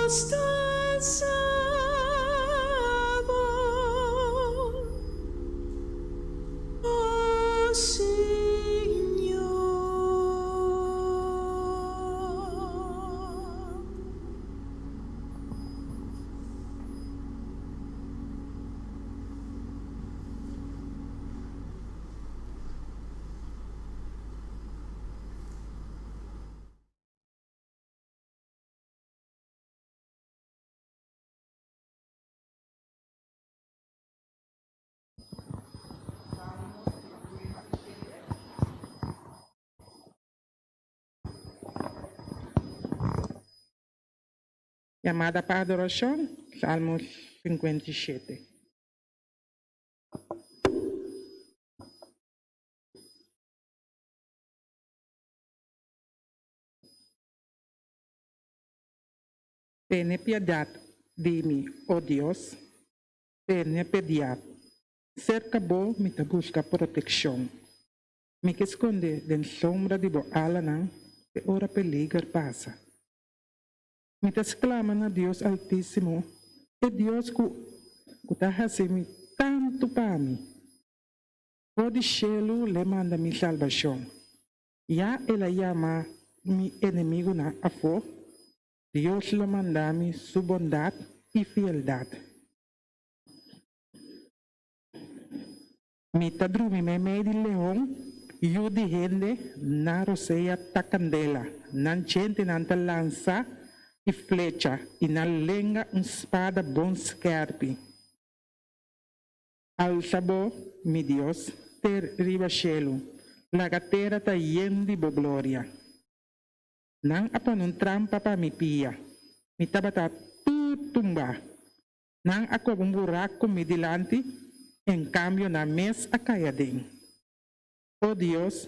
Nos ta alsa bo, o Señor. Yamada pa adorashon, Salmo 57. Tene piedat di mi, o Dios, tene pediat. Serka bo mi ta buska protekshon. Mi ke skonde den sombra di bo alanan te ora peliger pasa. Mi ta sklama na Dios Altísimo, e Dios ku ku ta hasi mi tantu pa mi. For di shelu l'e manda mi salbashon. Ya el a yama mi enemigunan afó, Dios lo manda mi su bondat i fieldat. Mi ta drumi meimei di leon, yu di hende, nan rosea ta kandela, nan djentenan ta lansa i flecha, i nan lenga un spada bon skèrpi. Alsa bo, mi Dios, te riba shelu, laga tera ta yen di bo gloria. Nan a pone un trampa pa mi pia, mi tabata tur tumbá. Nan a koba un buraku mi dilanti, en kambio nan mes a kai aden. O Dios,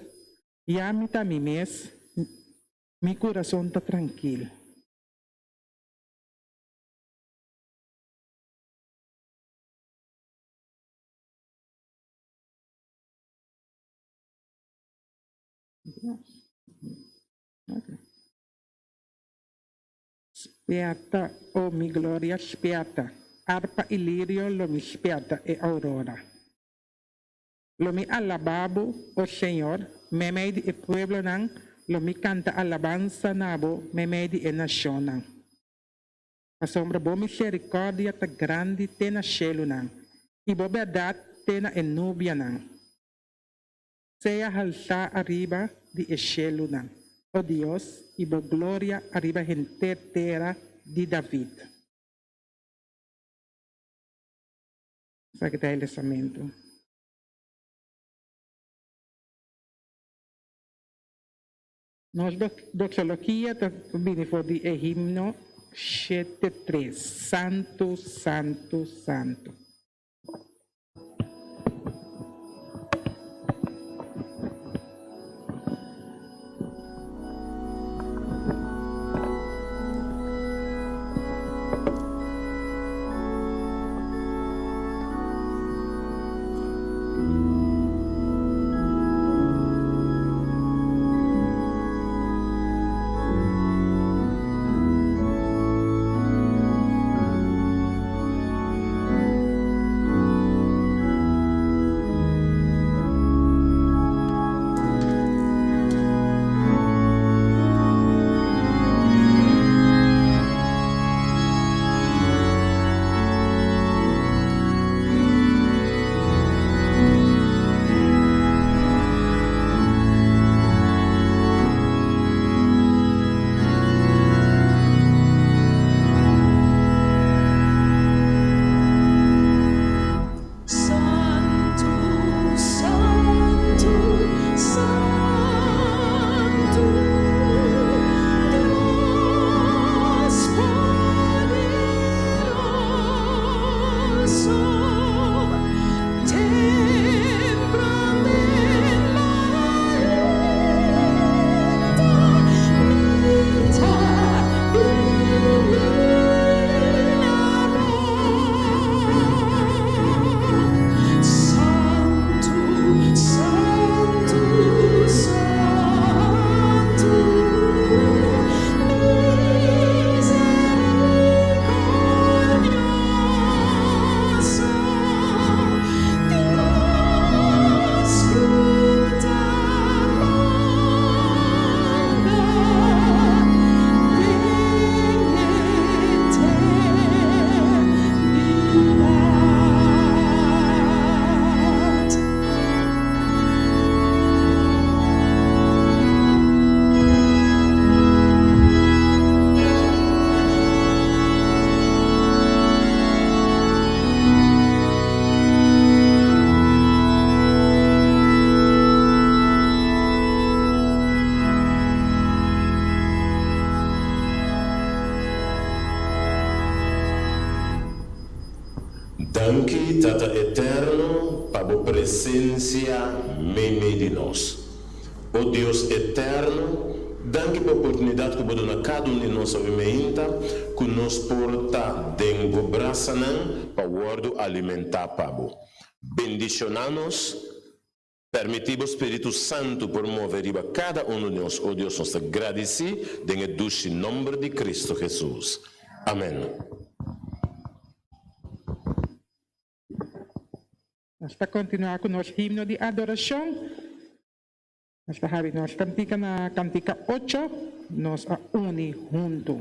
ya mi ta mi mes, mi kurason ta trankil. Spièrta, o mi gloria, spièrta, arpa i lirio lo mi spièrta e aurora. Lo mi alabá bo, o Señor, meimei di e pueblonan, lo mi kanta alabansa na bo meimei di e nashonnan. Pasobra bo miserikòrdia ta grandi te na shelunan, i bo bèrdat te na e nubianan. Sea halsá ariba di e shelunan, o Dios, i bo gloria ariba henter tera di David. Esaki ta e lesamentu. Nos doxologia ta bini for di e himno 73, Santu, Santu, Santu. Danki Tata Eterno pa bo presencia meimei di nos. O Dios Eterno, danki pa oportunidad cu bo duna cada un di nos awe meinta cu nos por ta den bo brasanan pa wordo alimenta pa bo. Bendiciona nos, permiti bo Spiritu Santo por move riba cada uno di nos, o Dios, nos ta gradici den e dushi nomber di Cristo Jesus. Amen. Nos ta kontinuá ku nos himno di adorashon. Nos ta habri nos kantika na kantika ocho, Nos a uni huntu.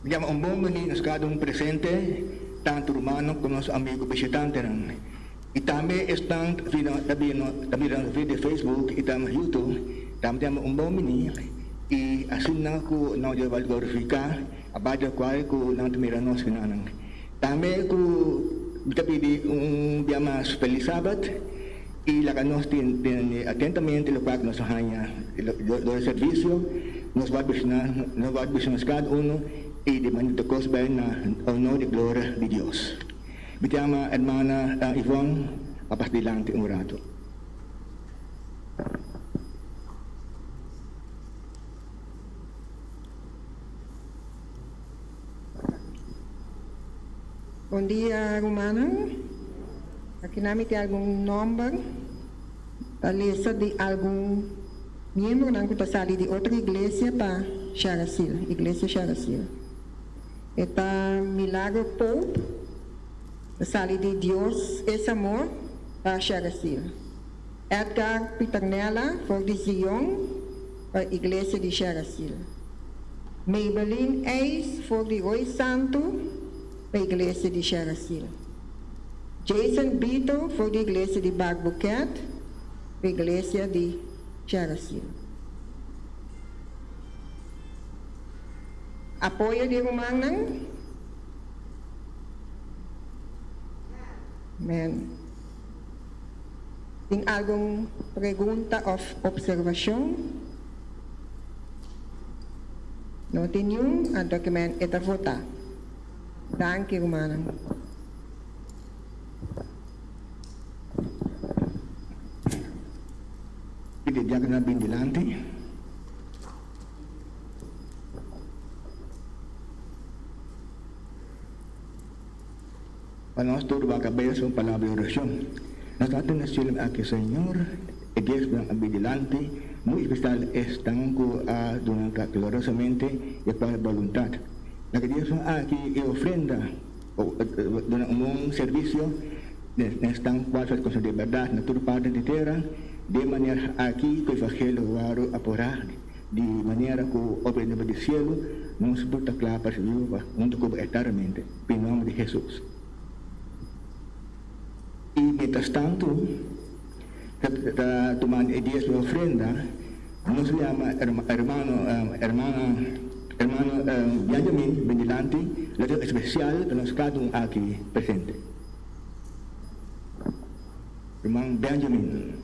Mi yama un bon bini nos kada un presente, tantu rumannan ku nos amigu bishitantenan. I tambe esnan ta mira nos via di Facebook i tambe YouTube, tambe ta yama un bon bini i asina ku nan Dios bai glorifiká a base di lokual ku nan ta mira nos kinanan. Tambe ku mi ta pidi un bia mas felis Sabat i laga nos tene atentamente lokual ku nos a haña dor di servisio. Nos wak bishna, nos wak bishna nos kada uno i di manera tur kos bai na honor i gloria di Dios. Mi ta yama hermana Yvonne pa pasa dilanti un rato. Bon dia rumannan. Akinan mi tin algun nomber pa lesa di algun miembronan ku ta sali di otro iglesia pa Sharasil, Iglesia Sharasil. E ta Milagro Pope ta sali di Dios Es Amor pa Sharasil. Edgar Piternella for di Zion pa Iglesia di Sharasil. Maybelline Eis for di Rooi Santu pa Iglesia di Sharasil. Jason Bito for di Iglesia di Bakbuket pa Iglesia di Sharasil. Apoyo di rumannan. Amen. Tin algun pregunta of observacion? No tin niun, anto ke men e ta vota. Danki rumannan. Pidi e diakononan bin dilanti. Pa nos tur baha kabes un palabra di orashon. Nos Tata na cielo aki Señor, e diesmonan a bin dilanti, muy especial esnan cu a duna gloriosamente di acuerdo boluntad. Laga diesmonan aki e ofrenda duna un bon servicio den esnan cual ta conoce di berdad na tur parti di tera, den manera aki cu evangelio worde apora di manera cu obra di cielo nos por ta cla pa ricibi hunto cu bo eternamente. Den nomber di Hesus. I mientras tantu ta tumando e diesmo di ofrenda, nos a yama hermano hermana hermano Benjamin bin dilanti lo ta especial pa nos kada un aki presente. Ruman Benjamin.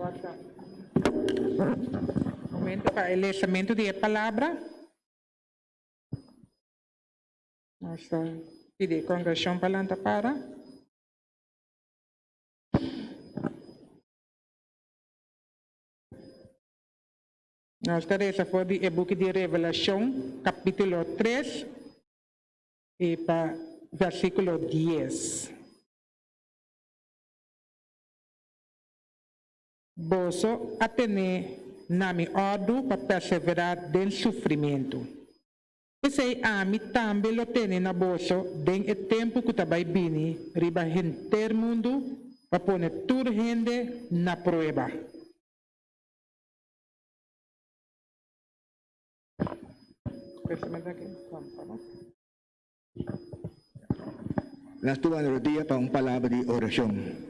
Awor ta momento pa e lesamento di e palabra. Nos ta pidi e kongregashon pa lanta para. Nos ta resa for di e buki di Revelashon, kapítulo tres i pa versíkulo dies. Boso a tene na mi òrdu pa perseverá den sufrimentu. P'esei ami tambe lo tene na boso den e tempu ku ta bai bini riba henter mundu pa pone tur hende na prueba. Nos tuba na rodia pa un palabra di orashon.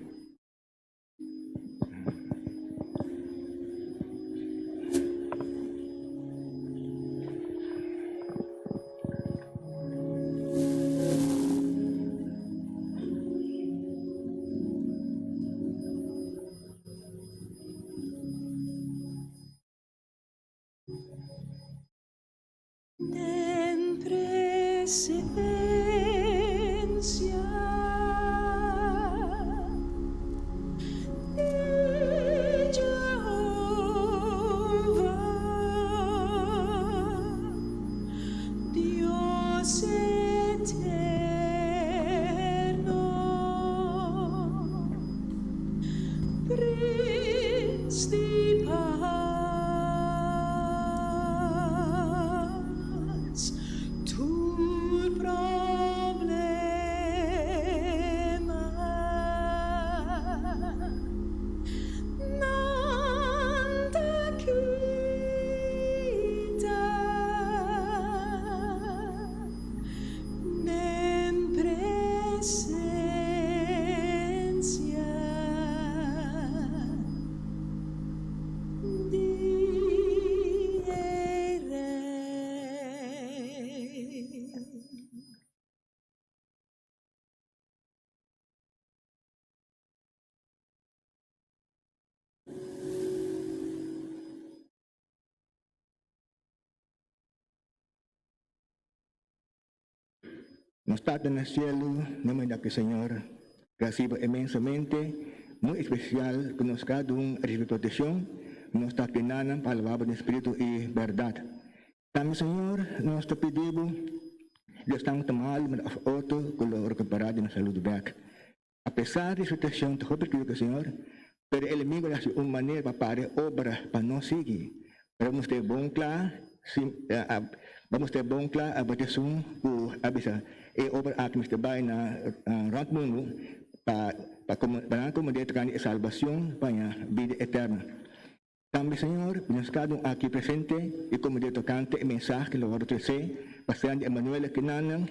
Den presencia di Jehovah, Dios eterno. Prins di pas, tur problema nan ta kita Den presencia di e Rey. Nos Tata na Cielo, nomber di aki Señor, reciba inmensamente, muy especial cu nos cada un a recibi proteccion, nos ta aki nanan pa alaba Bo den spiritu y berdad. Tambe Señor, nos ta pidi Bo, di esnan cu ta malu of otro cu lo recupera di nos salud bek. Apesar di situacion ta hopi kiko Señor, pero e enemigo ta haci un manera pa para e obra pa no sigui. Pero bo mester bon cla, si, bo mester bon cla abo ta esun cu a bisa e obra aki mester bay na rond mundo pa pa nan comende tocante e salbacion pa ña bida eterna. Tambe, Señor, nos cada un aki presente y como de tocante e mensahe lo worde trece pa sean di Emmanuel akinannan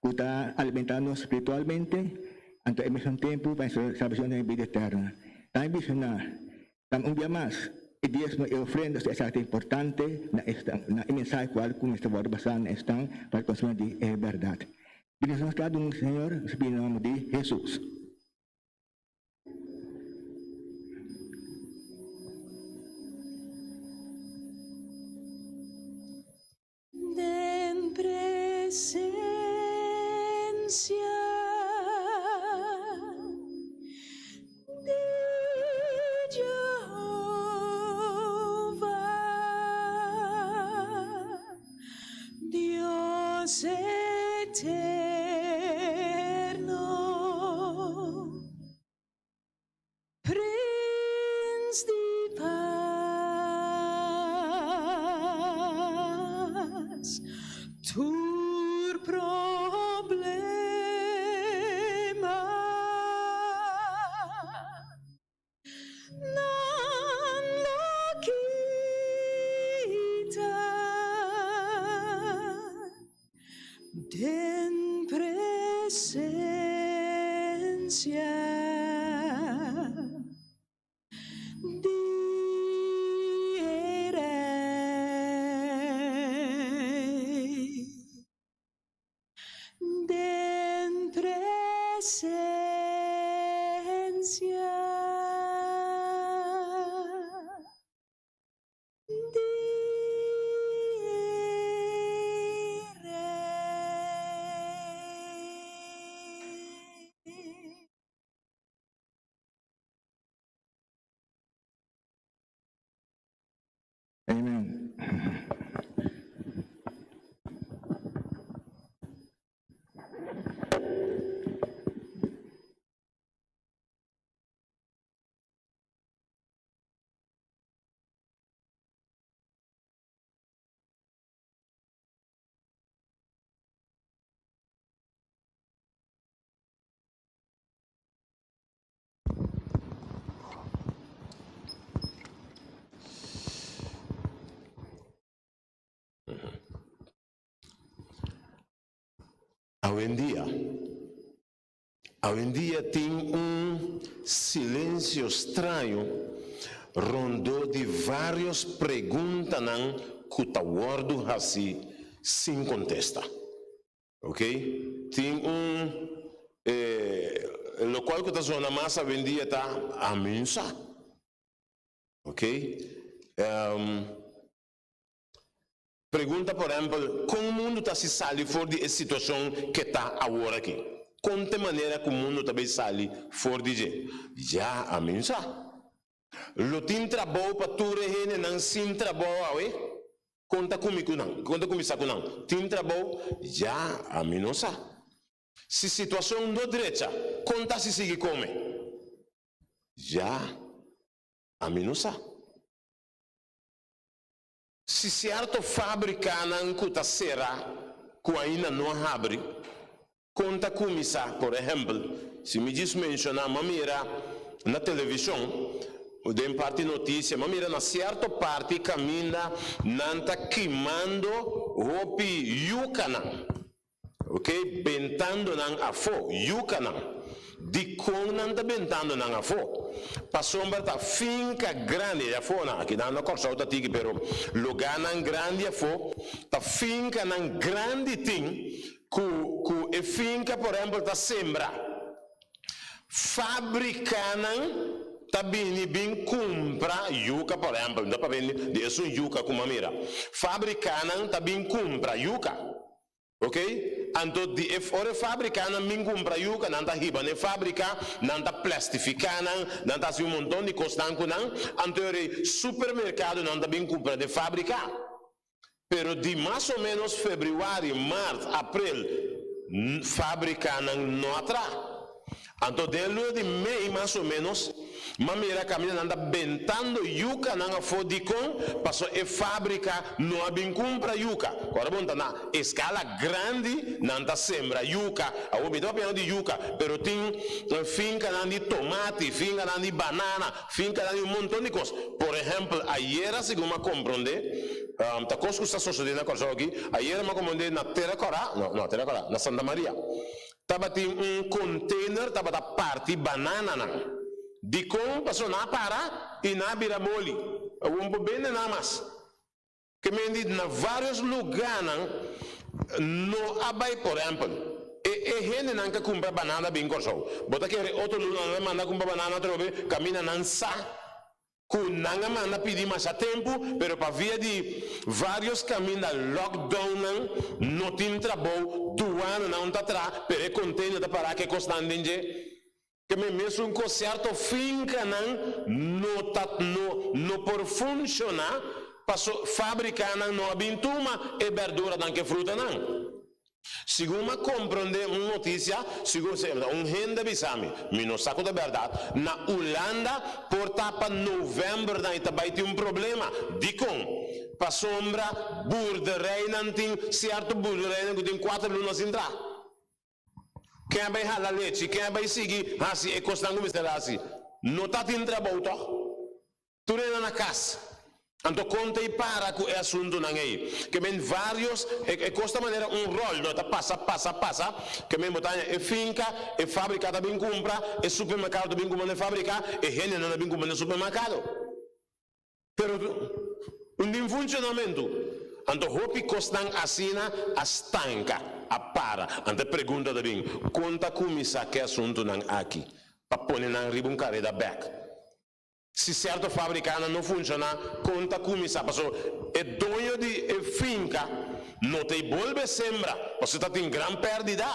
cu ta alimenta nos spiritualmente, anto e mesun tempo pa nos salbacion den e bida eterna. Tambe bisa na, tambe un bia mas, e diesmo y e ofrenda ta esaki ta importante na na e mensahe cual cu mester worde basa na esnan pa e conocimento di e berdad. Bendicion nos cada un, Señor, nos pidi na nomber di Jesus. Den presencia di Jehovah, Dios eterno, Prins di pas, tur problema Nan lo kita den presencia di e Rey. Den presencia. Awendia, awendia tin un silensio straño rondó di vários preguntanan ku ta wòrdu hasi sin kontesta. Ok, tin un e lokual ku ta zona mas awendia ta aminsa. Ok. Pregunta por ehempel, kon mundu ta si sali for di e situashon ke ta awor aki? Kon t'e manera ku mundu ta bay sali for di dje? Ya, ami no sa. Lo tin trabou pa tur e hendenan sin trabou awe? Kon ta kumi ku nan? Kon ta kuminsá ku nan? Tin trabou? Ya, ami no sa. Si situashon no drecha, kon ta si sigui kome? Ya, ami no sa. Si sierto fabrikanan ku ta será ku ainda no a habri, kon ta kuminsá? Por ehèmpel, si mi djis menshoná, m'a mira na televishon, den parti notisia, m'a mira na sierto parti kaminda nan ta kimando hopi yukanan. Ok, bentando nan afó, yukanan. Dikon nan ta bentando nan afó? Pasobra ta finka grandi, e afónan, aki nan na Kòrsou ta tiki, pero lugánan grandi afó, ta finkanan grandi tin ku ku e finka por ehèmpel ta sembra. Fabrikanan ta bini bin kumpra yuka por ehèmpel, mi ta papia di esun yuka ku mi a mira. Fabrikanan ta bin kumpra yuka. Ok, anto di e ora e fabrikanan bin kumpra yuka, nan ta hiba na e fabrika, nan ta plastifiká nan, nan ta hasi un monton di kosnan ku nan, anto e ora e supermerkadonan ta bin kumpra den fabrika. Pero di mas o ménos febrüari, mart, aprel, fabrikanan no a traha. Anto den luna di mei mas o ménos, m'a mira kaminda nan ta bentando yukanan afó dikon? Pasobra e fábrika no a bin kumpra yuka. Ora bon ta na eskala grandi nan ta sembra yuka. Awor mi ta papiando di yuka, pero tin finkanan di tomati, finkanan di banana, finkanan di un monton di kos. Por ehèmpel, ayera segun m'a komprondé, ta kos ku sa sosodé na Kòrsou aki, ayera m'a komprondé na Tera Kòrá, no, no Tera Kòrá, na Santa Maria. Tabatin un container tabata parti banananan. Dikon? Pasobra nan a para i nan a bira boli. Awor por bende nan mas. Ke men di na varios luganan no a bai por ehempel e e hendenan ke kumpra banana bin Kòrsou. Bo ta kere otro luna nan ta manda kumpra banana atrobe kaminda nan sa Ku nan a manda pidi masha tempu, pero pa via di varios kaminda lockdownnan no tin trabou, duananan ta traha, pero e container ta para ke kosnan den dje. Ke men mesun kos sierto finkanan no ta no no por funshoná paso fabrikanan no a bin tuma e berduranan ke frutanan. Segun m'a komprondé un notisia, segun un hende a bisa mi, mi no sa ku ta bèrdat, na Ulanda por ta pa novèmbernan e ta bai tin un problema. Dikon? Pasobra boerderijnan tin sierto boerderijnan ku tin kuater luna sin traha. Ken a bai hala lechi? Ken a bai sigui hasi e kosnan ku mester hasi? No ta tin trabou tòg? Tur e nan na kas. Anto kon ta i para ku e asuntunan ei? Ke men varios, e e kos ta manera un ròl, no? Ta pasa, pasa, pasa. Ke men bo ta haña e finka, e fabrika ta bin kumpra, e supermerkado ta bin kumpra na e fabrika, e hendenan ta bin kumpra na e supermerkado. Pero un tin funshonamentu. Anto hopi kosnan asina a stanka, a para. Anto e pregunta ta bin, kon ta kuminsá ku e asuntunan aki pa pone nan riba un kareda bèk? Si sierto fabrikanan no funshoná, kon ta kuminsá? Pasobra e doño di e finka no ta e bolbe sembra, pasobra ta tin gran pèrdida.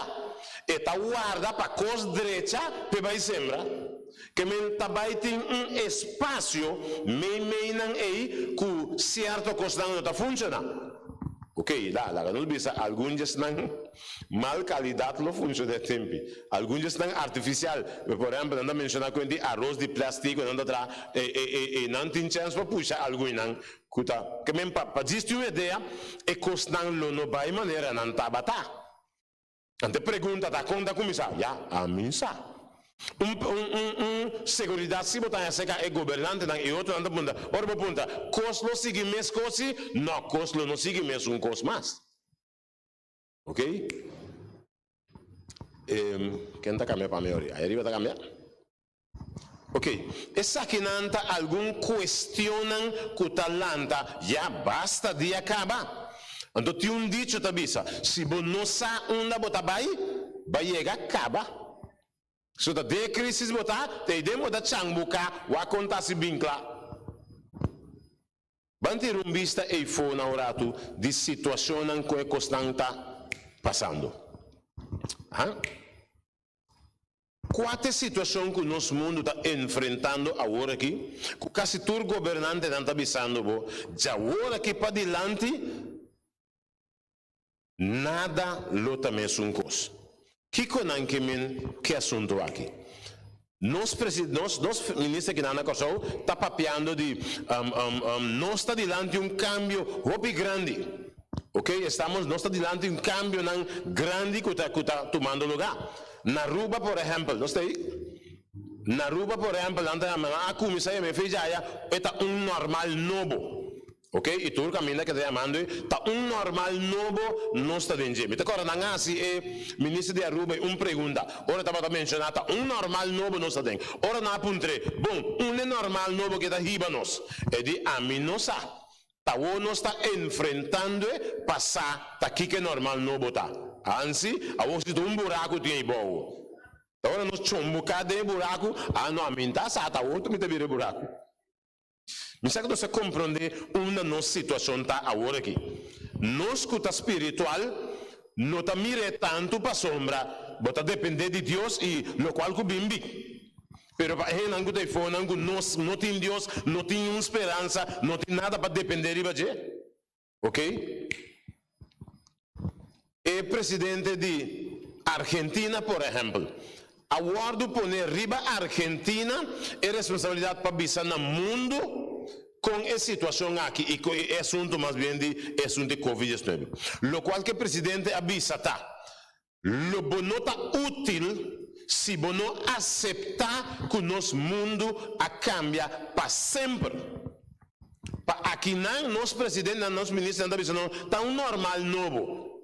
E ta warda pa kos drecha p'e bai sembra. Ke men ta bai tin un espasio meimei nan ei ku sierto kosnan no ta funshoná. Ok, la, laga nos bisa algun djesnan mal kalidat lo funshoná e tempi. Algun djesnan artifisial, por ehèmpel nan ta menshoná ku di aros di plastik ku nan ta traha, e e e e nan tin chèns pa pusha algun ku ta ke men pa pa djis tin un idea e kosnan lo no bai manera nan tabata. Anto e pregunta ta kon ta kuminsá? Ya, ami sa. Un un un un seguridat si bo ta haña serka e gobernantenan i otronan ta puntra, ora bo puntra, kos lo sigui mes kos si? No, kos lo no sigui mesun kos mas. Ok? Ken ta kambia pa mi ori? Ai ariba ta kambia? Ok, esakinan ta algun kuestionnan ku ta lanta ya basta dia kaba. Anto tin un dicho ta bisa, si bo no sa unda bo ta bai, ba yega kaba. So ta den e krisis bo ta, ta ei den bo ta chanbuka wak kon ta si bin kla. Ban tira un bista eifó na un ratu di situashonnan ku e kosnan ta pasando. Aha. Kua ta e situashon ku nos mundu ta enfrentando awor aki, ku kasi tur gobernantenan ta bisando bo, djawor aki padilanti nada lo ta mesun kos? Kiko nan ke men ku e asuntu aki? Nos presi nos nos minister kinan na Kòrsou ta papiando di nos ta dilanti un kambio hopi grandi. Ok, estamos nos ta dilanti un kambionan grandi ku ta ku ta tumando lugá. Na Aruba por ehèmpel, nos ta ei? Na Aruba por ehèmpel nan ta yama nan a kuminsá yama e fecha aya e ta un normal nobo. Ok, i tur kaminda ke ta yamando ei ta un normal nobo nos ta den dje. Mi ta kòrda nan a hasi e minister di Aruba ei un pregunta ora e tabata menshoná ta un normal nobo nos ta den. Ora nan a puntr'é, bon, unda e normal nobo ke ta hiba nos? E di, ami no sa. Awor nos ta enfrentando e pa sa ta kiko e normal nobo ta. Hansi, awor si ta un buraku tin ei bou. Ta ora nos chombuká den e buraku, ah no, ami n'ta sa, ta awor mi ta bira e buraku. Mi sa ku nos ta komprondé unda nos situashon ta awor aki. Nos ku ta spiritual no ta mir'é tantu pasobra bo ta dependé di Dios i lokual ku bin bi. Pero pa hendenan ku ta e fonan ku nos no tin Dios, no tin niun speransa, no tin nada pa dependé riba dje. Ok. E presidente di Argentina por ehèmpel, a wòrdu pone riba Argentina e responsabilidat pa bisa na mundu kon e situashon aki i kon e asuntu mas bien di e asuntu di covid diesnuebe. Lokual ku e presidente a bisa ta, Lo bo no ta útil si bo no aseptá ku nos mundu a kambia pa semper. Pa akinan nos presidentenan, nos ministernan ta bisa nos ta un normal nobo.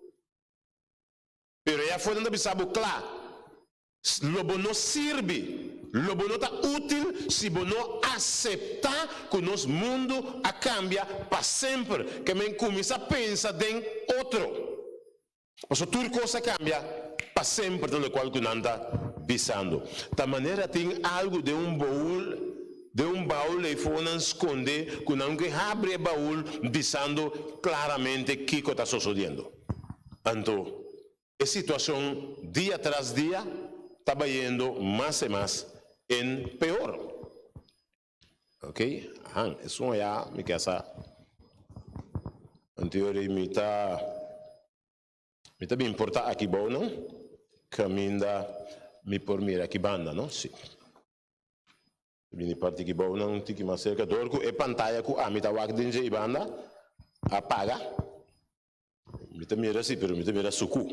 Pero e afuera nan ta bisa bo kla, lo bo no sirbi, lo bo no ta útil si bo no aseptá ku nos mundu a kambia pa semper. Ke men kuminsá pensa den otro. Pasobra tur kos a kambia pa semper ta lokual ku nan ta bisando. Ta manera tin algu den un boul, den un baul eifor nan skonde ku nan ke habri e baul bisando klaramente kiko ta sosodiendo. Anto e situashon dia tras dia ta bayendo mas e mas en peor. Ok, ahan, esun aya mi ke sa. Anterior mi ta mi ta bin por ta aki bou no, kaminda mi por mira aki banda no, si. Bini parti aki bou nan un tiki mas serka dor ku e pantaya ku ami ta wak den dje banda a paga. Mi ta mira si, pero mi ta mira suku.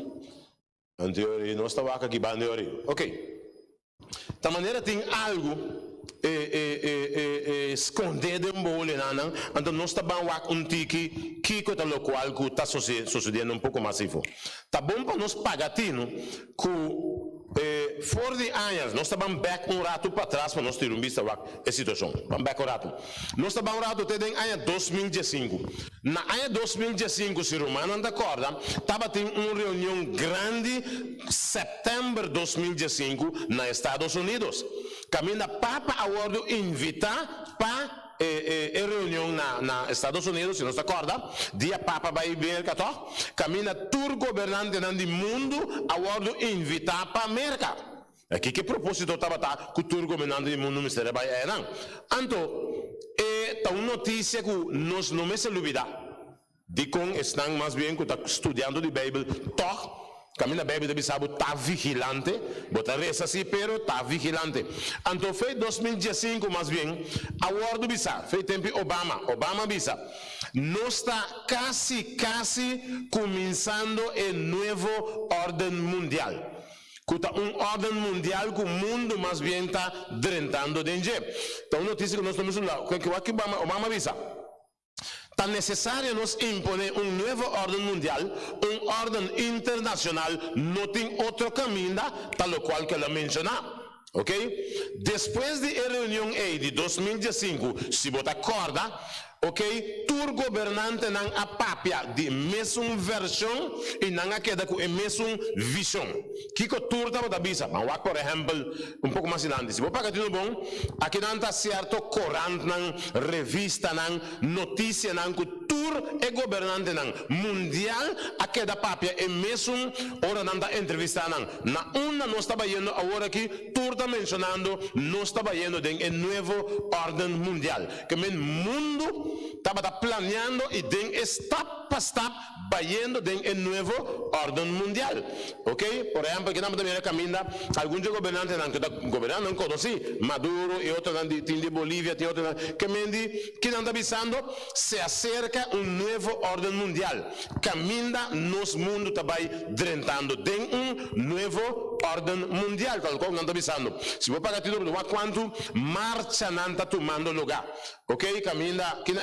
Anterior nos ta wak aki banda e ora. Ok. Ta manera tin algu e e e e e skondé den bo lenanan, anto nos ta ban wak un tiki kiko ta lokual ku ta sosediendo un poko mas ifo. Ta bon pa nos paga tinu ku e for di añas nos ta ban bèk un ratu patras pa nos tira un bista wak e situashon. Ban bèk un ratu. Nos ta ban un ratu te den aña 2015. Na aña 2015, si rumannan ta kòrda, tabatin un reunion grandi sèptèmber 2015 na Estados Unidos, kaminda Papa a wòrdu invitá pa e e reunion na na Estados Unidos, si nos ta kòrda, dia Papa bai Merka tòg, kaminda tur gobernantenan di mundu a wòrdu invitá pa Merka. Kiko e propósito tabata ku tur gobernante di mundu mester a bai einan? Anto, e ta un notisia ku nos no mester lubidá. Dikon esnan mas bien ku ta studiando di Beibel tòg kaminda Beibel ta bisa bo ta vigilante? Bo ta resa sí, pero ta vigilante. Anto fe 2015 mas bien a wòrdu bisá, fe tempu Obama, Obama a bisa, Nos ta kasi kasi kuminsando e nuevo órden mundial. Ku ta un órden mundial ku mundu mas bien ta drentando den dje. Ta un notisia ku nos no mester lubidá. Wak ki Obama a bisa. Ta necesario nos impone un nuevo orden mundial, un orden internacional, no tin otro caminda, ta locual cu el a menciona. Ok? Despues di e reunion ey di 2015, si bo ta corda, ok, tur gobernantenan a papia di mesun version y nan a keda cu e mesun vision. Kico tur tabata bisa? Ban wak por ehempel un poco mas dilanti. Si bo paga tino bon, akinan ta cierto corantnan, revistanan, noticianan cu tur e gobernantenan mundial a keda papia e mesun ora nan ta entrevista nan. Na unda nos ta bayendo awor aki, tur ta mencionando nos ta bayendo den e nuevo orden mundial. Ke men mundo tabata planeando y den e stap pa stap bayendo den e nuevo orden mundial. Ok, por ehempel kinan bo ta mira caminda algun dje gobernantenan cu ta gobernantenan conoci, Maduro y otronan di tin di Bolivia tin otronan, ke men di kinan ta bisando se acerca un nuevo orden mundial, caminda nos mundo ta bay drentando den un nuevo orden mundial, tal cual nan ta bisando. Si bo paga tino bo ta wak cuanto marchanan ta tumando lugar. Ok, caminda kinan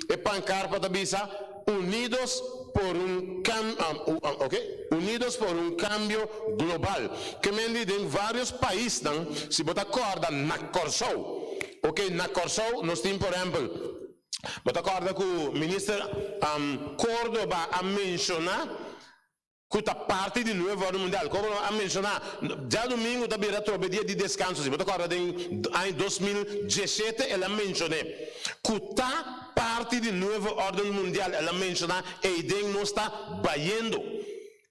e pancarpa ta bisa Unidos por un cam ok Unidos por un cambio global. Ke men di den varios paisnan si bo ta corda na Corsou ok na Corsou nos tin por ehempel bo ta corda cu minister Cordoba a menciona ku ta parti di Nuevo Orden Mundial. Komo a menshoná, djadumingu ta bira atrobe dia di deskanso. Si bo ta kòrda den aña 2017 el a menshoné ku ta parti di Nuevo Orden Mundial. El a menshoná eiden nos ta bayendo.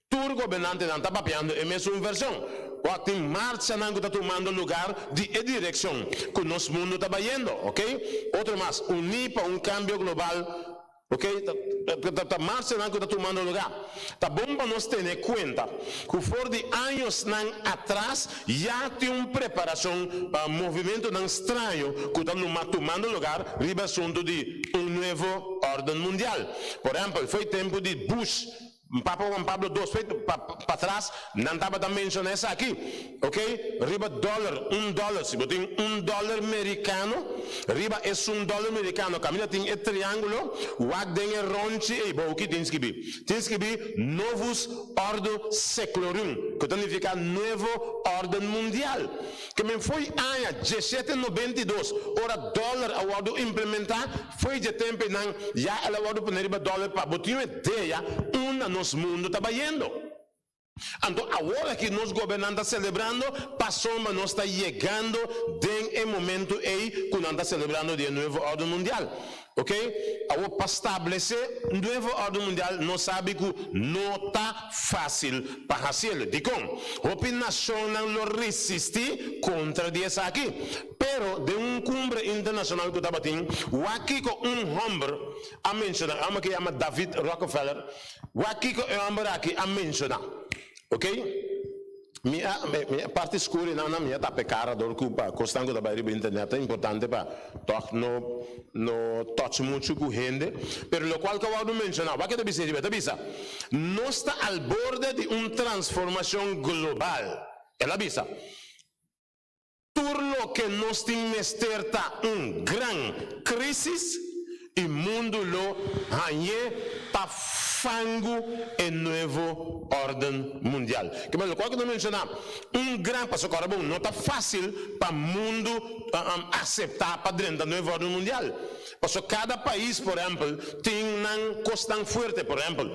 Tur gobernantenan ta papiando e mesun vershon. Wak tin marchanan ku ta tumando lugar di e direkshon ku nos mundu ta bayendo. Oke. Otro mas, uní pa un kambio global. Ok, ta marchanan ku ta tumando lugá. Ta bon pa nos tene kuenta ku for di añosnan atras ya tin un preparashon pa movimentonan straño ku ta numa tumando lugar riba asuntu di un nuevo órden mundial. Por ehèmpel, fo'i tempu di Bush Papa Juan Pablo dos fe patras nan tabata menciona esaki, ok, riba dollar, un dollar, si bo tin un dollar mericano, riba esun dollar mericano caminda tin e triangulo, wak den e ronchi ey bou ki tin skibi? Tin skibi Novus Ordo Seclorum, cu ta nifica Nuevo Orden Mundial. Ke men fo'i aña diesshete 92 ora dollar a wordo implementa, Fo'i dje tempu einan ya el a wòrdu pone riba dòler pa bo tin un idea unda nos mundu ta bayendo. Anto awor aki nos gobernantenan ta selebrando pasobra nos ta yegando den e momentu ei ku nan ta selebrando di e nuevo órden mundial. Ok, awor pa stablesé nuevo órden mundial nos sabi ku no ta fásil pa hasiel. Dikon? Hopi nashonnan lo resistí kontra di esaki. Pero den un cumbre internacional cu tabatin, wak kico un homber a menciona, e homber aki yama David Rockefeller, wak kico e homber aki a menciona, ok, mi a, mi a parti scur y nan mi a tapa e cara dor cu pa cosnan cu ta bay riba internet ta importante pa toch no, no touch mucho cu hende, pero locual cu a wordo menciona, wak e ta bisa riba, e ta bisa, nos ta al borde di un transformacion global, el a bisa. Tur loke nos tin mester ta un gran crisis y mundo lo hañ'é pa fangu e nuevo orden mundial. Ke men locual cu ta menciona un gran, pasobra ora bon no ta facil pa mundo acepta pa drenta nuevo orden mundial. Pasobra kada pais, por ehempel, tin nan kosnan fuerte. Por ehempel,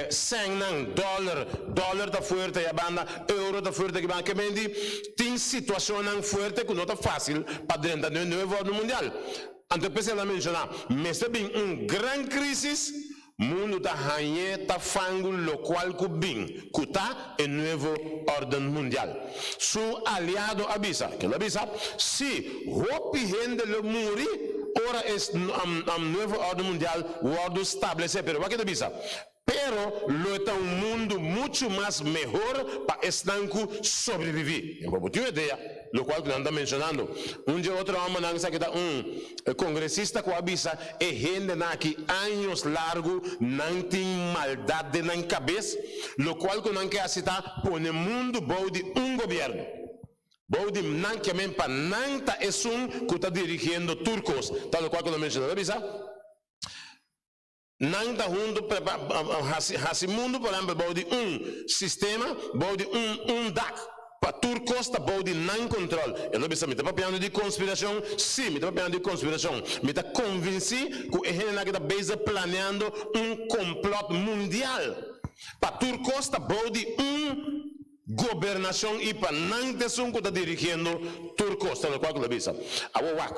sènnan, dòler, dòler ta fuerte ya banda, euro ta fuerte aki banda. Ke men di tin situashonnan fuerte ku no ta fásil pa drenta den e nuevo orden mundial. Anto p'esei el a menshoná, mester bin un gran krísis. Mundu ta hañ'é ta fangu lokual ku bin, ku ta e nuevo órden mundial. Su aliado a bisa, ken a bisa? Sí, hopi hende lo muri ora e nuevo órden mundial wòrdu stablesé. Pero wak e ta bisa, Pero lo e ta un mundu muchu mas mehor pa esnan ku sobreviví. Bo tin un idea lokual ku nan ta menshonando? Un dje otro hòmbernan esaki ta un E kongresista ku a bisa e hendenan aki años largu nan tin maldat den nan kabes, lokual ku nan ke hasi ta pone mundu bou di un gobièrnu. Bou di nan ke men pa nan ta esun ku ta dirigiendo tur kos, ta lokual ku nan menshona. Ta bisa. Nan ta huntu hasi hasi mundu por ehempel bou di un sistema, bou di un un dak, pa tur kos ta bou di nan kontrol. E lo bisa mi ta papiando di konspirashon? Si, mi ta papiando di konspirashon. Mi ta konvinsí ku e hendenan aki ta bezig planeando un komplòt mundial pa tur kos ta bou di un gobernashon i pa nan ta esun ku ta dirigiendo tur kos, ta lokual ku lo bisa. Awor wak,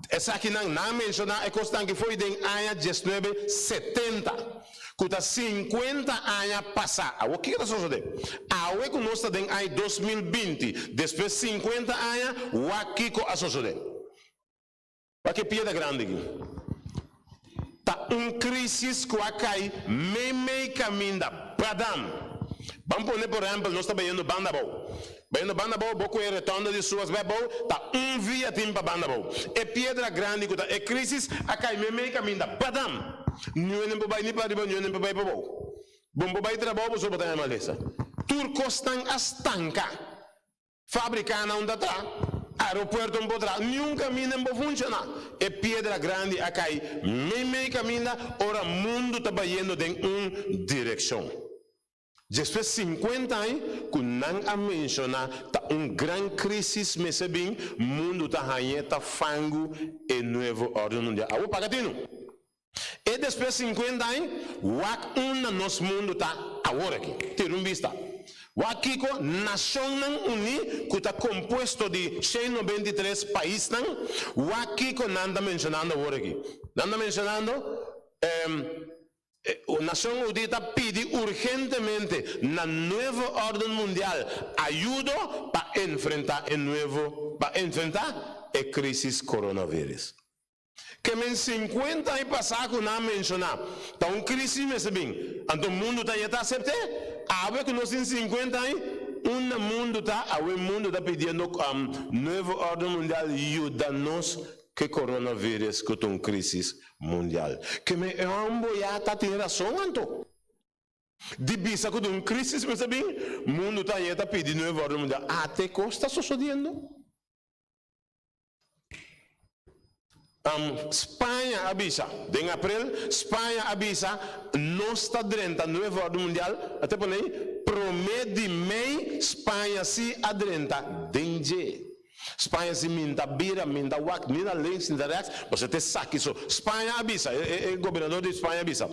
esakinan nan a menshoná e kosnan aki fo'i den aña diesnuebe setenta, ku ta sinkuenta aña pasá. Awor kiko ta sosodé? Awe ku nos ta den aña 2020, despues sinkuenta aña, wak kiko a sosodé. Wak e piedra grandi aki. Ta un crisis cu a cay meimei caminda. Badam! Ban pone por ehempel nos ta bayendo banda abou. Bayendo banda abou bo cu e retonda di Suas bay abou ta un via tin pa banda abou. E piedra grandi cu ta e crisis a cay meimei caminda. Badam! Niun hende por bay ni pa ariba niun hende por bay pa abou. Bo no por bay trabou pasobra bo ta haya malesa. Tur cosnan a stanca. Fabrikanan ta tra, aeropuerto no por tra, niun kaminda no por funshoná. E piedra grandi a kai meimei kaminda ora mundu ta bayendo den un direkshon. Despues sinkuenta aña ku nan a menshoná ta un gran krísis mester bin, mundu ta hañ'é ta fangu e nuevo órden mundial. Awor paga tinu! E despues sinkuenta aña, wak unda nos mundu ta awor aki. Tira un bista. Wak kiko Nashonnan Uní, ku ta kompuesto di shen 93 paisnan, wak kiko nan ta menshonando awor aki. Nan ta menshonando, Nashon Uní ta pidi urgentemente na Nuevo Órden Mundial ayudo pa enfrentá e nuevo, pa enfrentá e krísis coronavirus. Ke men 50 aña pasá ku nan a menshoná ta un krísis mester bin, anto mundu ta yeta asept'é? Awe ku nos tin 50 aña, unda mundu ta? Awe mundu ta pidiendo Nuevo Orden Mundial yuda nos ku e coronavirus ku ta un krísis mundial. Ke men e hòmber ya ta tin rason anto di bisa ku ta un krísis mester bin, mundu ta yeta pidi Nuevo Orden Mundial. Ate kos ta sosodiendo? Spaña a bisa, den aprel, Spaña a bisa, nos ta drenta Nuevo Orden Mundial, a te pone ei, prome di mei Spaña si a drenta den dje. Spaña si minta bira, minta wak, ni na links ni na rechts, pasobra ta esaki so. Spaña a bisa, e gobernador di Spaña a bisa,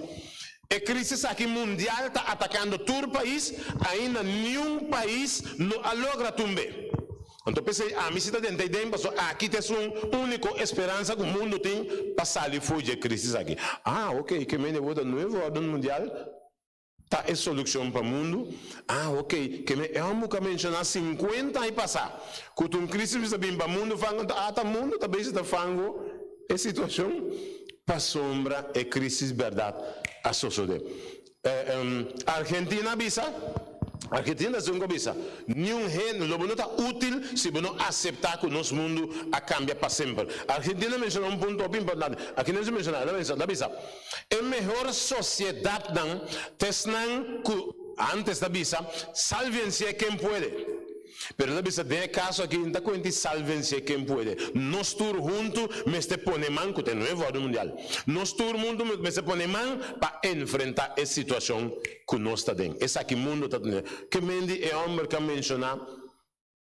e crisis aki mundial ta atakando tur pais, ainda niun pais no a logra tumbe. Anto p'esei ami si ta den ta iden pasobra aki ta esun úniko esperansa ku mundu tin pa sali for dje krísis aki. Ah, ok, ke mende bo ta Nuevo Órden Mundial ta e solukshon pa mundu? Ah, ok, ke men e hòmber ku a menshoná sinkuenta aña pasá ku ta un krísis bisa bin pa mundu fangu, anto ata mundu ta bezig ta fangu e situashon pasobra e krísis bèrdat a sosodé. Argentina a bisa, Argentina ta esun ku a bisa, Niun hende lo bo no ta útil si bo no aseptá ku nos mundu a kambia pa semper. Argentina a menshoná un punto hopi importante. Argentina a menshoná, el a bisa, el a bisa, E mehor sosiedatnan ta esnan ku antes ta bisa, Sálvense ken puede. Pero ta bisa den e kaso aki no ta kuenti sálvense ken puede. Nos tur huntu mester pone man, ku ta e nuevo orden mundial, nos tur huntu mester pone man pa enfrentá e situashon ku nos ta den. Esaki mundu ta tene. Ke mendi e hòmber ku a menshoná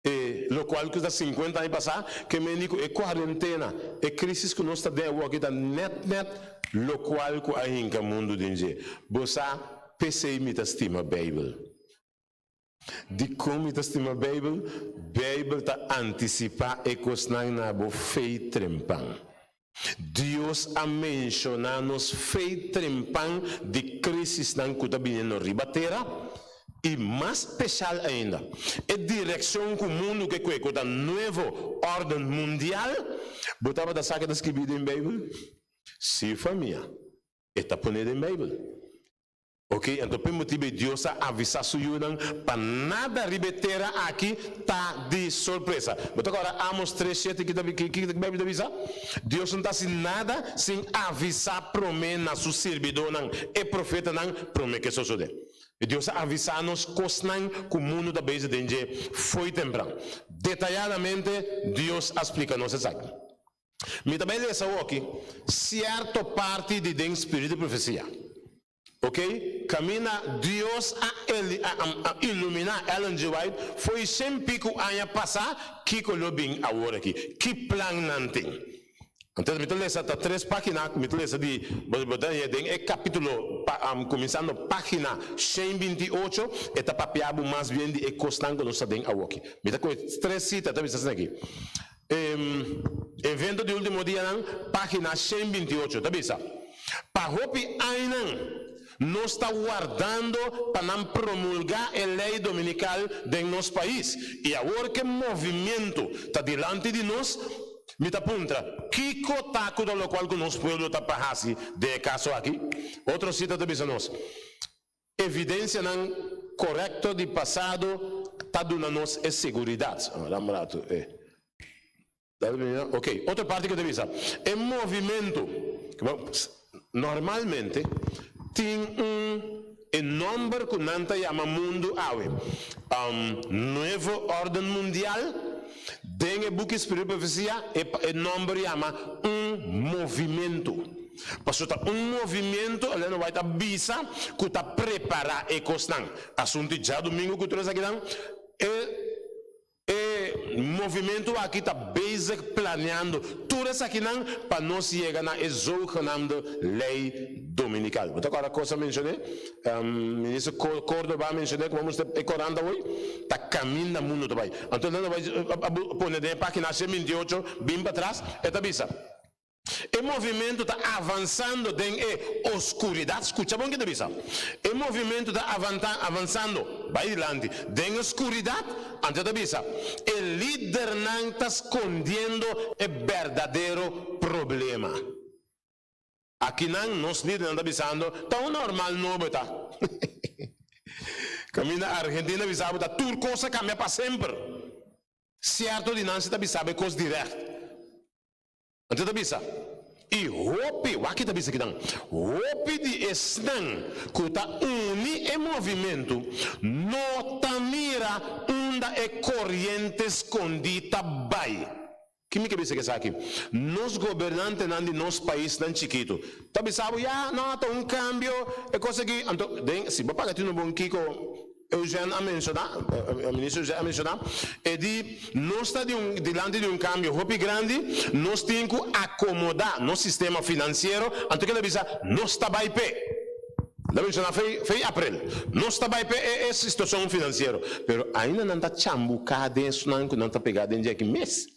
e lokual ku ta sinkuenta aña pasá, ke mendi ku e kuarentena, e krísis ku nos ta den awor aki ta nèt nèt lokual ku a hinka mundu den dje. Bo sa, p'esei mi ta stima Beibel. Dikon mi ta stima Beibel? Beibel ta antisipá e kosnan na bo fe trempan. Dios a menshoná nos fe trempan di krísisnan ku ta biniendo riba tera, i mas speshal ainda, e direkshon ku mundu ke kue ku ta Nuevo Órden Mundial. Bo tabata sa ke ta skibí den Beibel? Sí, famia, e ta poné den Beibel. Ok, anto p'e motibu ei Dios a avisá su yunan pa nada riba e tera aki ta di sorpresa. Bo ta kòrda Amos tres shete ki ta ki ki Beibel ta bisa? Dios no ta hasi nada sin avisá promé na su sirbidónan, e profetanan, promé ku e sosodé. Dios a avisá nos kosnan ku mundu ta bezig den dje fo'i tempran. Detayadamente Dios a splika nos esaki. Mi ta bai lesa awoki sierto parti di den Spiritu di Profesia. Ok, kaminda Dios a a iluminá Ellen G. White fo'i shen piku aña pasá kiko lo bin awor aki, ki plan nan tin. Antes mi ta lesa ta tres página ku mi ta lesa di bo ta haña den e kapítulo kuminsando página 128 e ta papia bo mas bien di e kosnan ku nos ta den awoki. Mi ta kohe tres sita ta bisa asin'aki. Evento di Ultimo Dianan, página 128, ta bisa, Pa hopi añanan nos ta wardando pa nan promulgá e lei dominikal den nos pais, i awor ku e movimiento ta dilanti di nos, mi ta puntra, kiko ta ku ta lokual ku nos pueblo ta pa hasi den e kaso aki? Otro sita ta bisa nos, Evidencianan corecto di pasado ta duna nos e seguridad. Dame un rato, eh. Ok, otro parti cu ta bisa, e movimento, normalmente tin un e nomber cu nan ta yama mundo awe, Nuevo Orden Mundial, den e buki Spiritu Profecia e nomber yama un movimento. Pasobra ta un movimiento, Elena White a bisa, ku ta prepará e kosnan. Asuntu di djadumingu ku tur esakinan, e e movimiento aki ta bezig planeando tur esakinan pa nos yega na e zogenaamde ley dominikal. Bo ta kòrda kos a menshoné? Minister Cordoba a menshoné ku vamos e korant awor ta kaminda mundu ta bai. Anto Elena White a pone den e página 128 bin patras, e ta bisa. E movimentu ta avansando den e oskuridat. Skucha bon ke ta bisa. E movimentu ta avansando, bai dilanti, den e skuridat. Anto e ta bisa, E lidernan ta skondiendo e berdadero problema. Akinan nos lidernan ta bisando, Ta un normal nobo e ta. Kaminda Argentina bisa bo ta tur kos a kambia pa semper. Sierto di nan si ta bisa bo e kos dirèkt. Anto ta bisa, I hopi, wak ki ta bisa kinan, hopi di esnan ku ta uni e movimentu no ta mira unda e koriente skondí ta bai. Ki mi ke bisa ku esaki? Nos gobernantenan di nos paisnan chikitu ta bisa bo, ya, no, ta un kambio, e kos aki. Anto, den, si bo paga tinu bon kiko Eugène a menshoná, Minister Eugène a menshoná, e di, Nos ta di un dilanti di un kambio hopi grandi, nos tin ku akomodá nos sistema finansiero, anto kila bisa, nos ta bai p'e. El a menshoná fei fei aprel, nos ta bai p'e e e situashon finansiero, pero ainda nan ta chambuká den esnan ku nan ta pegá den dje aki mes.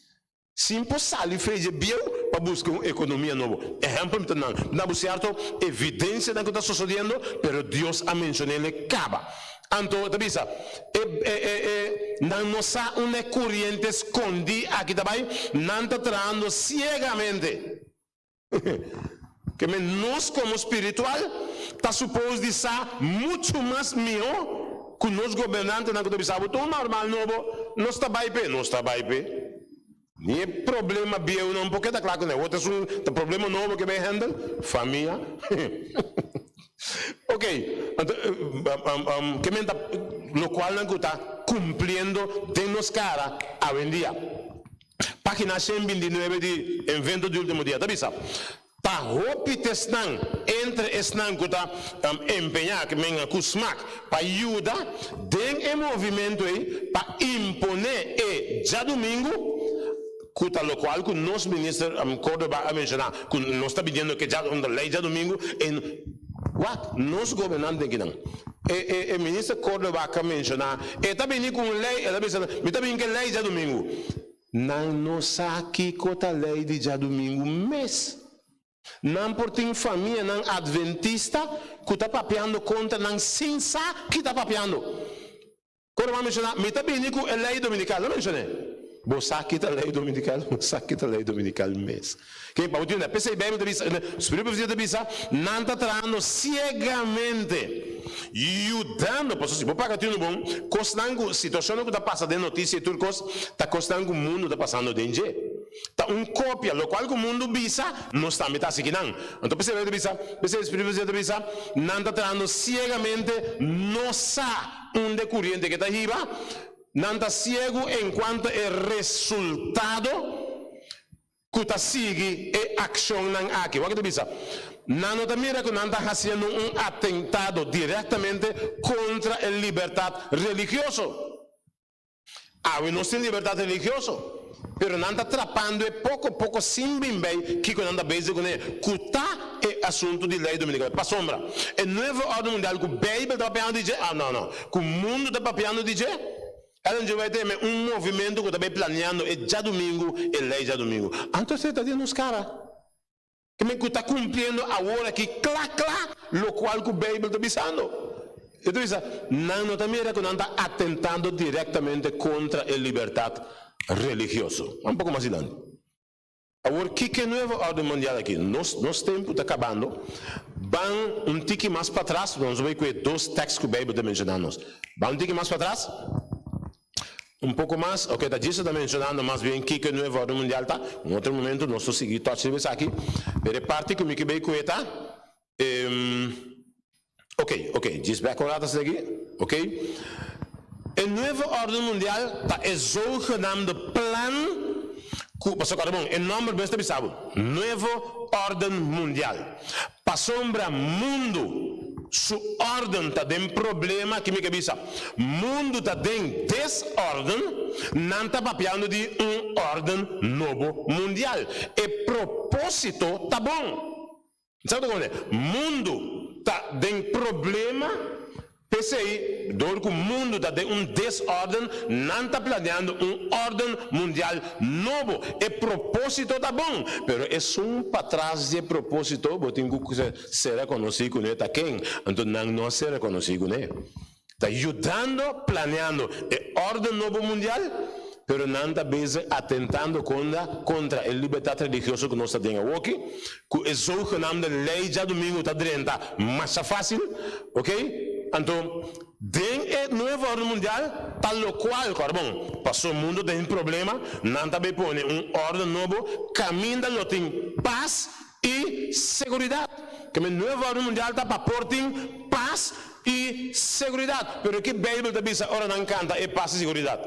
Sin por sali fei dje bieu pa buska un ekonomia nobo. Ehèmpel mi ta nan na bo sierto evidensianan ku ta sosodiendo, pero Dios a menshon'é kaba. Anto ta bisa, e e e e nan no sa unda e kuriente skondí aki ta bai, nan ta trahando siegamente. Ke men nos komo spiritual ta supos di sa muchu mas mihó ku nos gobernantenan ku ta bisa bo tur normal nobo, nos ta bai p'e, nos ta bai p'e. Ni e problema bieunan por keda kla kuné. Wot esun ta problema nobo ke bai handle? Famia. Ok, anto ke men ta lokualnan ku ta kumpliendo den nos kara awendia. Página 129 di Invento di Ultimo Dia ta bisa, Ta hopi t'esnan entre esnan ku ta empeñá ku smak pa yuda den e movimentu ei pa imponé e djadumingu, ku ta lokual ku nos Minister Cordoba a menshoná ku nos ta pidiendo ke lei djadumingu e Wak, nos gobernante kinan. E e e minister Cordoba ka menshoná, e ta bini ku un lei, e ta bisa, mi ta bini ku e lei djadumingu. Nan no sa kiko ta lei di djadumingu mes. Nan por tin famianan adventista ku ta papiando kontra nan sin sa ki ta papiando. Cordoba a menshoná, mi ta bini ku e lei dominikal. No menshoné. Bo sa ki ta lei dominikal? Bo sa ki ta lei dominikal mes. Ke pa bo tin una. P'esei Beibel ta bisa, Spiritu Profesia ta bisa, nan ta trahando siegamente, yudando. Pasobra si bo paga tinu bon, kosnan ku, situashonnan ku ta pasa den notisia i tur kos, ta kosnan ku mundu ta pasando den dje. Ta un kopia, lokual ku mundu bisa, nos tambe ta hasi kinan. Anto p'esei Beibel ta bisa, p'esei Spiritu Profesia ta bisa, nan ta trahando siegamente, no sa. Unda e kuriente ke ta hiba, nan ta siegu enkuanto e resultado. Ku ta sigui e akshonnan aki. Wak ta bisa, Nan no ta mira ku nan ta hasiendo un atentado direktamente kontra e libertat religioso. Awe nos tin libertat religioso, pero nan ta trapando e poko poko sin bin bei kiko nan ta bezig kuné, ku ta e asuntu di lei dominikal. Pasobra e nuevo órden mundial ku Beibel ta papiando di dje, ah no no, ku mundu ta papiando di dje, Ellen G. White teme un movimentu ku ta bai planeando e djadumingu, e lei djadumingu. Anto esei ta den nos kara. Ke men ku ta kumpliendo awor aki kla kla lokual ku Beibel ta bisando. E ta bisa, Nan no ta mira ku nan ta atentando direktamente kontra e libertat religioso. Un poko mas dilanti. Awor kiko e nuevo orden mundial aki? Nos nos tempu ta kabando. Ban un tiki mas patras, nos bai ku e dos tèks ku Beibel ta menshoná nos. Ban un tiki mas patras, un poko mas, oke, ta djis ta menshonando mas bien kiko e nuevo orden mundial ta. Un otro momento nos lo sigui tòch riba esaki. Pero e parti ku mi ke bai ku e ta, oke, oke, djis bèk un rato asina aki, oke. E nuevo orden mundial ta e zogenaamde plan ku, pasobra kòrda bon, e nòmber mes ta bisa bo, Nuevo Orden Mundial. Pasobra mundu su órden ta den problema, ki mi ke bisa? Mundu ta den desórden, nan ta papiando di un órden nobo mundial. E propósito ta bon. Sa bo ta komprendé? Mundu ta den problema, p'esei dor ku mundu ta den un desórden, nan ta planeando un órden mundial nobo. E propósito ta bon, pero esun patras di e propósito bo tin ku sera konosí kuné ta ken. Anto nan no a sera konosí kuné. Ta yudando planeando e órden nobo mundial, pero nan ta bezig atentando konda kontra e libertat religioso ku nos ta den awoki, ku e zogenaamde lei djadumingu ta drenta masha fásil, ok? Anto, den e nuevo órden mundial ta lokual, kòrda bon, paso mundu ta den problema, nan ta bay pone un órden nobo kaminda lo tin pas i seguridat. Keme nuevo órden mundial ta pa por tin pas i seguridat. Pero ki Beibel ta bisa ora nan kanta e pas i seguridat?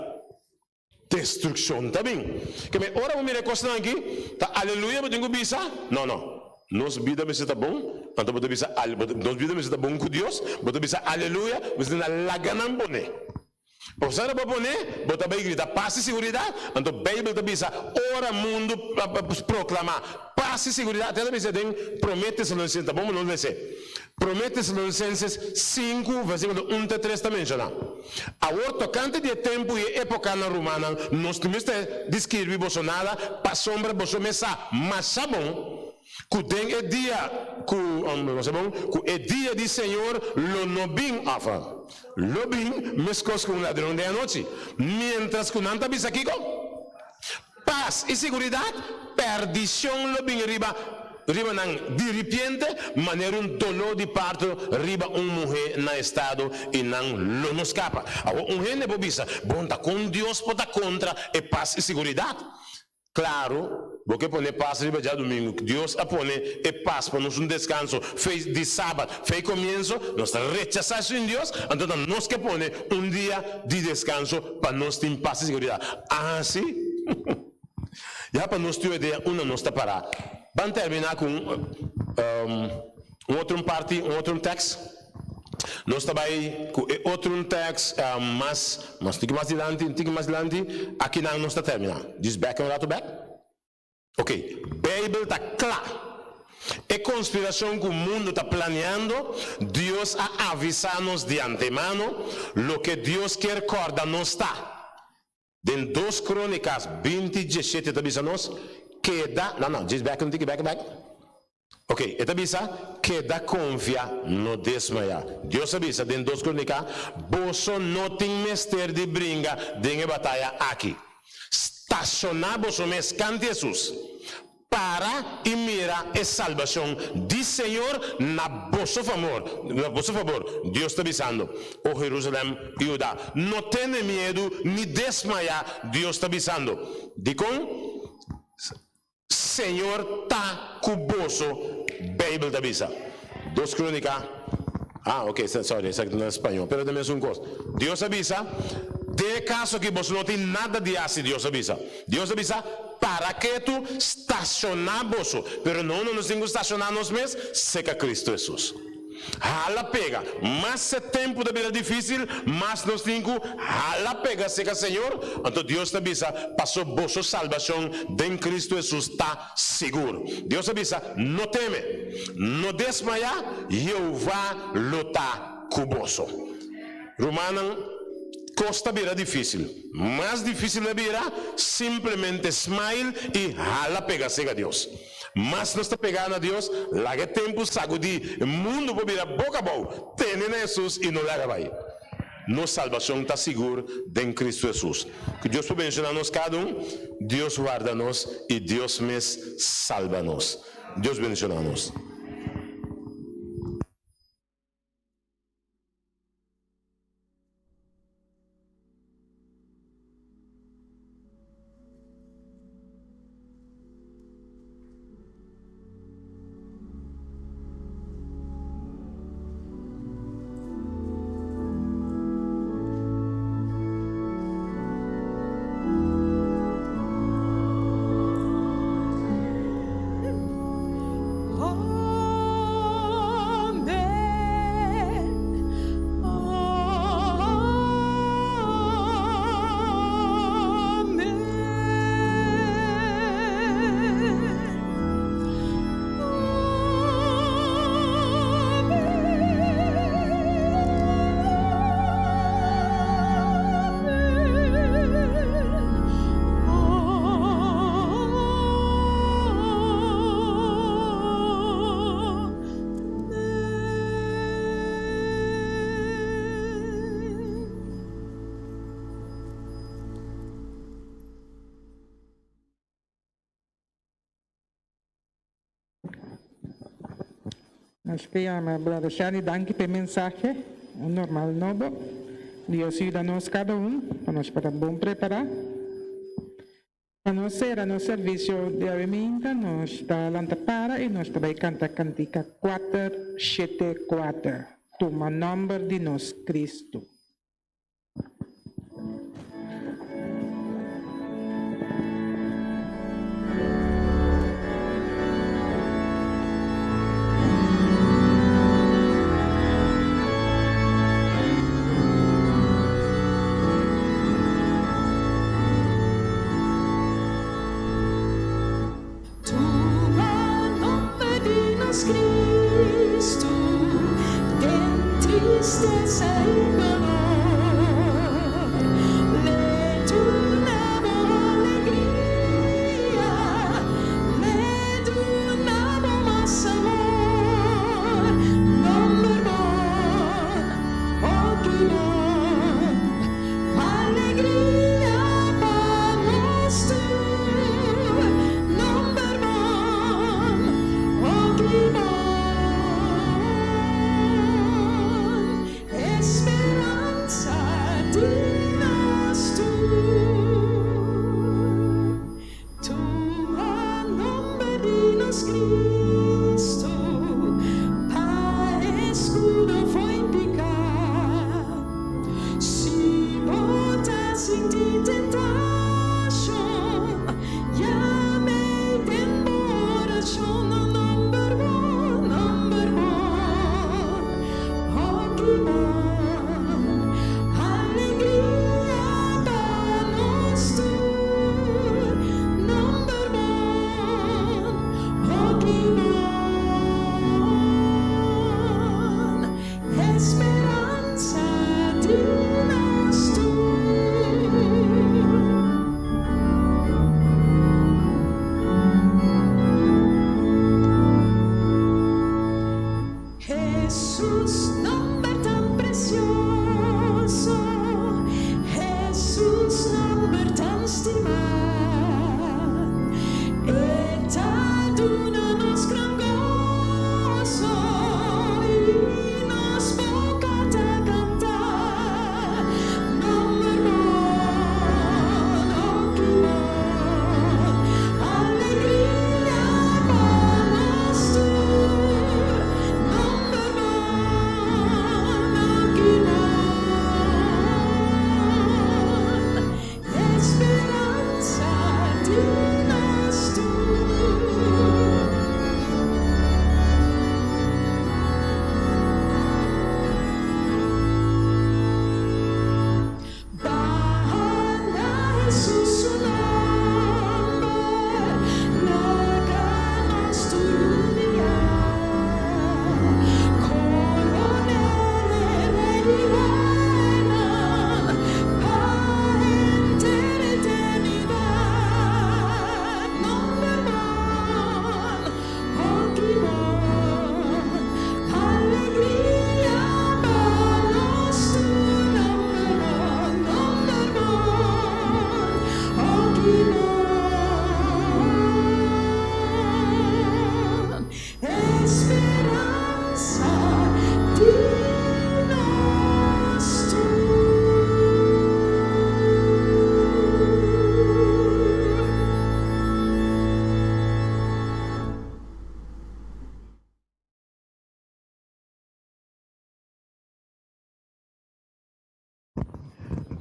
Destrukshon ta bin. Keme ora bo mira e kosnan aki, ta aleluya bo tin ku bisa? No, no. Nos bida mester ta bon, anto bo ta bisa nos bida mester ta bon ku Dios, bo ta bisa aleluya, mester na laga nan pone. Pasobra bo pone, bo ta bai grita pas i siguridat, anto Beibel ta bisa ora mundu proklama pas i siguridat, te ta bisa den Promé Tesalonisenses, ta bon bo no lese. Promé Tesalonisenses sinku versíkulo un te tres ta menshoná, Awor tokante di e tempu i e épokanan, rumannan, nos no mester di skirbi boso nada, pasobra boso mes sa masha bon Ku den e dia ku, nos a bon, ku e dia di Señor lo no bin, òf lo bin meskos ku un ladron den anochi. Miéntras ku nan ta bisa kiko? Pas i siguridat, pèrdishon lo bin riba riba nan diripiente, manera un doló di parto riba un muhé na estado, i nan lo no skapa. Awor un hende por bisa, Bon, ta kon Dios por ta kontra e pas i siguridat? Klaru, bo ke pone pas riba djadumingu. Dios a pone e pas pa nos un deskanso fei di sabat, fei komienso. Nos ta rechasá esun Dios, anto ta nos ke pone un dia di deskanso pa nos tin pas i siguridat. Aha si? Ya pa nos tin un idea unda nos ta pará. Ban terminá ku un un otro parti, un otro tèks. Nos ta bai ku e otro un tèks mas, mas tiki mas dilanti, un tiki mas dilanti, akinan nos ta terminá. Djis bèk un ratu bèk. Ok, Beibel ta kla. E konspirashon ku mundu ta planeando, Dios a avisá nos di antemano, loke Dios kier kòrda nos ta. Den Dos Krónikas 20, 17 ta bisa nos, Keda, no, no, djis bèk un tiki, bèk, bèk. Ok, e ta bisa, Keda konfia, no desmayá. Dios a bisa den Dos Kronika, Boso no tin mester di bringa den e bataya aki. Stashoná boso mes kanti Hesus. Para i mira e salbashon di Señor na boso famor, na boso fabor. Dios ta bisando, O Jerusalèm i Hudá, no tene miedu ni desmayá, Dios ta bisando. Dikon? Señor ta cu boso, Bijbel ta bisa. Dos Cronica, ah ok, sorry, esaki ta na spañol, pero ta mesun cos. Dios a bisa. Den e kaso aki boso no tin nada di hasi, Dios a bisa. Dios a bisa, Para ketu, stashoná boso. Pero no, no nos tin ku stashoná nos mes seka Kristu Hesus. Hala pega. Mas e tempu ta bira difísil, mas nos tin ku hala pega seka Señor. Anto Dios ta bisa, Paso boso salbashon den Kristu Hesus ta sigur. Dios a bisa, No teme, no desmayá, Jehová lo ta ku boso. Rumannan, kos ta bira difísil. Mas difísil ta bira, simplemente smile i hala pega sega Dios. Mas nos ta pegá na Dios, laga e tempu sagudí e mundu por bira boka abou. Tene na Hesus i no laga bai. Nos salbashon ta sigur den Kristu Hesus. Ku Dios por benshoná nos kada un, Dios warda nos i Dios mes salba nos. Dios benshoná nos. Nos ke yama Brother Shani danki p'e mensahe, un normal nobo. Dios yuda nos kada un pa nos por ta bon prepará. Pa nos sera nos servisio di awe minta nos ta lanta para i nos ta bai kanta kantika 474, Tuma Nòmber di Nos Kristu. Tuma nomber di nos Cristo den tristesa y dolor.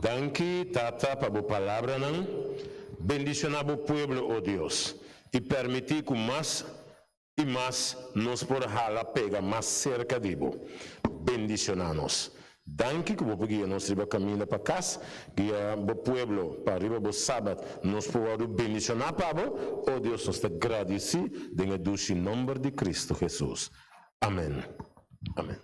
Danki, Tata, pa bo palabranan. Bendishoná bo pueblo, o Dios, i permití ku mas i mas nos por hala pega mas serka di bo. Bendishoná nos. Danki ku bo por guia nos riba kaminda pa kas, guia bo pueblo pa riba bo sabat nos por wòrdu bendishoná pa bo. O Dios, nos ta gradisí den e dushi nòmber di Kristu Hesus. Amèn. Amèn.